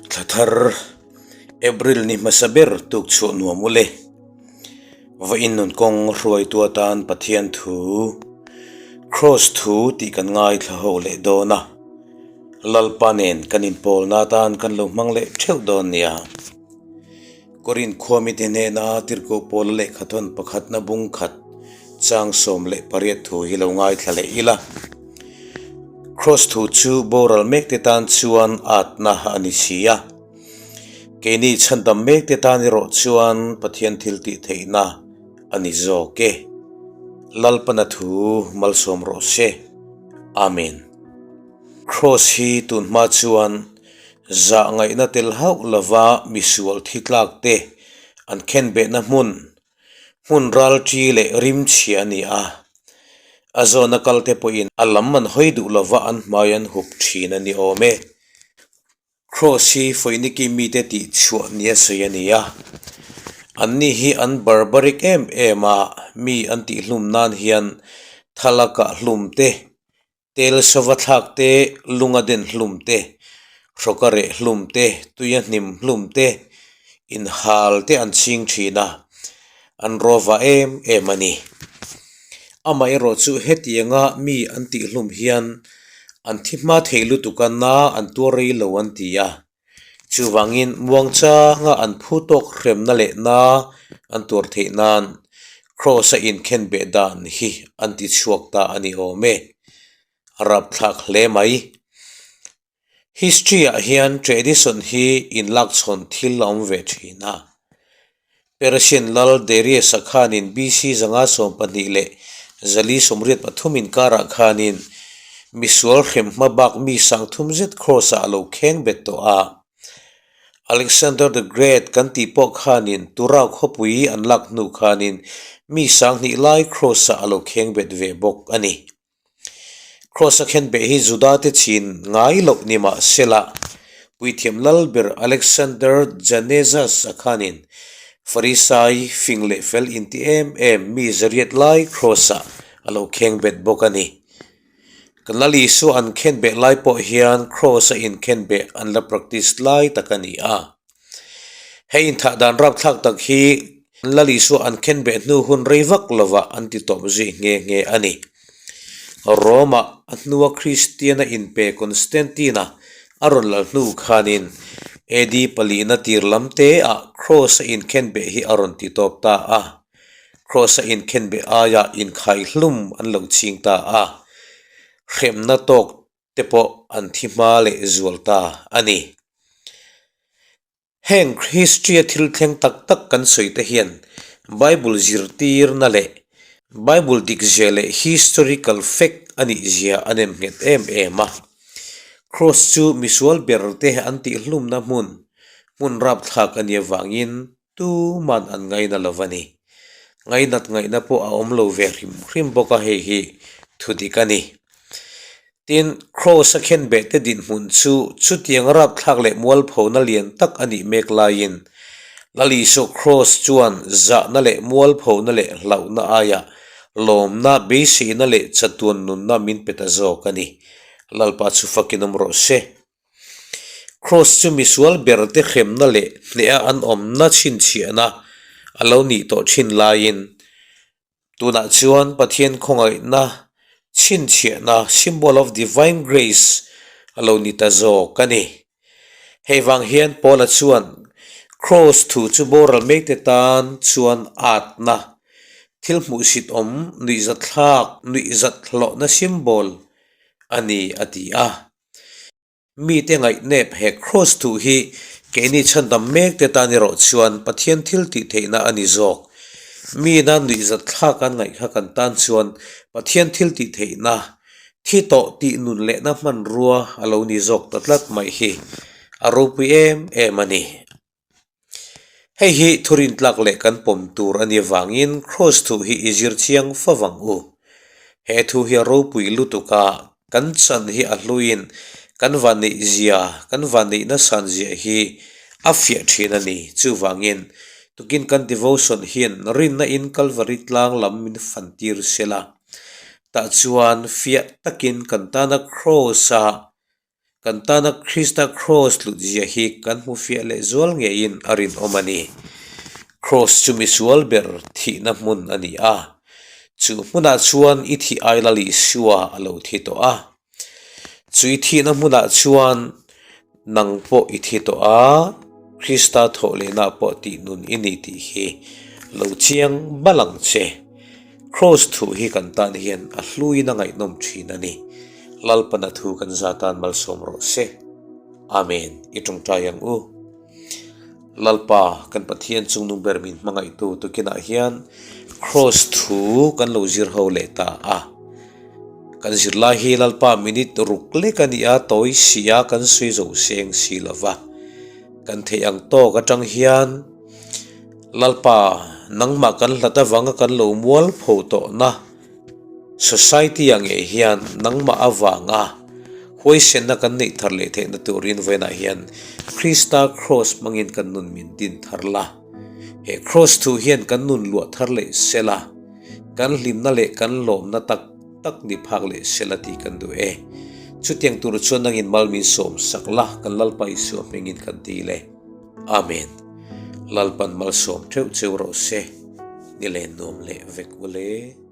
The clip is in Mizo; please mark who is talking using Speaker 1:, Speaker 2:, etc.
Speaker 1: Thla thar April ni hmasa ber tuk chhuah nuam u le. Vawiin nun kawng hruaitu atan Pathian thu, Kraws thu tih kan ngaithla ho leh dawn a. Lalpa nen kan inpawlna atan kan lo hmang leh theuh dawn nia. Korinth khua mite hnena tirhkoh Paula lehkhathawn pakhatna bung khat chang 18 thu hi lo ngaithla leh ila. Kraws thu chu boral mekte tan chuan atna a ni si a. Keini chhandam mekte tan erawh chuan Pathian thil tih theihna a ni zawk e. Lalpana thu malsawm rawh se. Amen. Kraws hi tun hma chuan Zah ngaihna tel hauh lova misual thi tlak te an khenbehna hmun, hmun ralṭi leh rimchhia a ni a. A zawna kal te pawhin a lam an hawi duh lova an hmai an hup ṭhin a ni awm e. Kraws hi Foiniki mite tih chhuah nia sawi a ni a. Anni hi an barbaric em em a, mi an tihhlum nan hian thala kah hlum te, Tel sava thlak te, lunga den hlum te, hrawka reh hlum te, tuia hnim hlum te, inhal te an chhing thin a, an rawva em em a ni. Amaherawh chu hetianga mi an tih hlum hian an thi hma thei lutuk a na an tuar rei lo an ti a, chuvangin muangchanga an phu tawk hremna leh na an tuar theih nan Kraws-a inkhenbeh dan hi an ti chhuak ta a ni awm e. A rapthlak hle mai. History-ah hian tradition hi inlakchhawn thil a awm ve thin a. Persian lal Darius-a khanin BC 524 483 inkarah khanin misual hrem hma bak mi sangthum zet Kraws-ah a lo kheng bet tawh a. Alexander the Great kan tih pawh khanin Tura khawpui an lak hnu khanin mi 2000 lai Kraws-ah a lo kheng bet ve bawk a ni. Kraws-a khenbeh hi Juda-te chin ngai loh ni mah sela, puithiam lal ber Alexander Jannaeus-a khanin Farisai fing leh fel inti em em mi zariat lai Kraws-ah a lo khengbet bawk a ni. Kan Lal Isua an khenbeh lai pawh hian Kraws-a inkhenbeh an la practice lai tak a ni a. Hei inthah dan rapthlak tak hi Lal Isua an khenbeh hnu hun rei vak lovah an ti tawp zui nghe nghe a ni. Rome-ah a hnua Kristiana inpe Constantine-a a rawn lal hnu khanin AD palina tir lam te-ah Kraws-a inkhenbeh hi a rawn ti tawp ta a. Kraws-a inkhenbeh aiah inkhaihlum an lo ching ta a, hremna tawk te pawh an thi hma leh zual ta a ni. Heng History-a thil thleng tak tak kan sawi te hian Bible zirtirna leh Bible dikzia leh historical fact a nih zia a nem nghet em em a. Kraws chu misual ber te an tihhlumna hmun, hmun rapthlak a nih avangin Tuman an ngaina lo va ni. Ngainat ngaihna pawh a awm lo ve hrim hrim bawk a, hei hi thu dik a ni. Tin, Kraws a khenbeh te dinhmun chu chutiang rapthlak leh mualphona lian tak a nih mek laiin Lal Isua Kraws chuan zahna leh mualphona leh hlauhna aiah lawmna, beiseina leh chatuan nunna min pe ta zawk a ni. Lalpa chu fakin awm rawh se. Kraws chu misual berte hremna leh hneha an awmna chhinchhiahna a lo nih tawh thin laiin tunah chuan Pathian khawngaihna chhinchhiahna, symbol of divine grace, a lo ni ta zawk a ni. Hei vang hian Paula chuan Kraws thu chu boral mekte tan chuan atna, thil hmuhsit awm, nuihzatthlak, nuihzat hlawhna symbol a ni a ti a. Mite ngaihnep he Kraws thuh hi keini chhandam mekte tan erawh chuan Pathian thil tih theihna a ni zawk. Mina nuihzat thlak an ngaih kha kan tan chuan Pathian thil tih theihna, thi tawh tih nun lehna hmanrua a lo ni zawk ta tlat mai hi a ropui em em a ni. Hei hi thurin tlak leh kan pawm tur a nih avangin Kraws thu hi i zir chiang fa vang u. He thu hi a ropui lutuk a, kan chan hi a hluin kan vanneih zia, kan vanneihna san zia hi a fiah thin a ni. Chuvangin, tukin kan devotion hian rinna in Kalvari tlang lam min fan tir sela, tah chuan fiah takin kan tana Kraws-a. Kan tana Krista Kraws hlutzia hi kan hmu fiah leh zual ngeiin a rinawm a ni. Kraws chu misual ber thihna hmun a ni a, chu hmunah chuan i thih ai Lal Isua a lo thi tawh a. Chu i thihna hmunah chuan nang pawh i thi tawh a, Krista thawh lehna pawh tih nun i ni tih hi lo chiang bal ang che. Kraws thu hi kan tan hian a hluin a ngaihnawm thin a ni. Lalpana thu kan za tan malsawm rawh se. Amen. I tawngtai ang u. Lalpa, kan Pathian chungnung ber min hmangaihtu tukinah hian Kraws thu kan lo zir ho leh ta a. Kan zirlai hi Lalpa minute ruk lek a ni a, tawi si a, kan sawi zo seng si lo va. Kan theih ang tawk atang hian Lalpa, nangmah kan hlat avanga kan lo mual pho tawhna Society-ah ngei hian nangmah avanga huaisenna kan neih thar leh theihna turin vawiinah hian Krista Kraws hmangin kan nun min din thar la. He Kraws thu hian kan nun luah thar leh sela, kan hlimna leh kan lawmna tak tak ni phak leh sela tih kan duh e. Chutiang tur chuan nangin mal min sawm sak la, kan Lalpa Isua hmingin kan ti le. Amen. Lalpan malsawm theuh cheu rawh se, ni len nuam leh vek u le.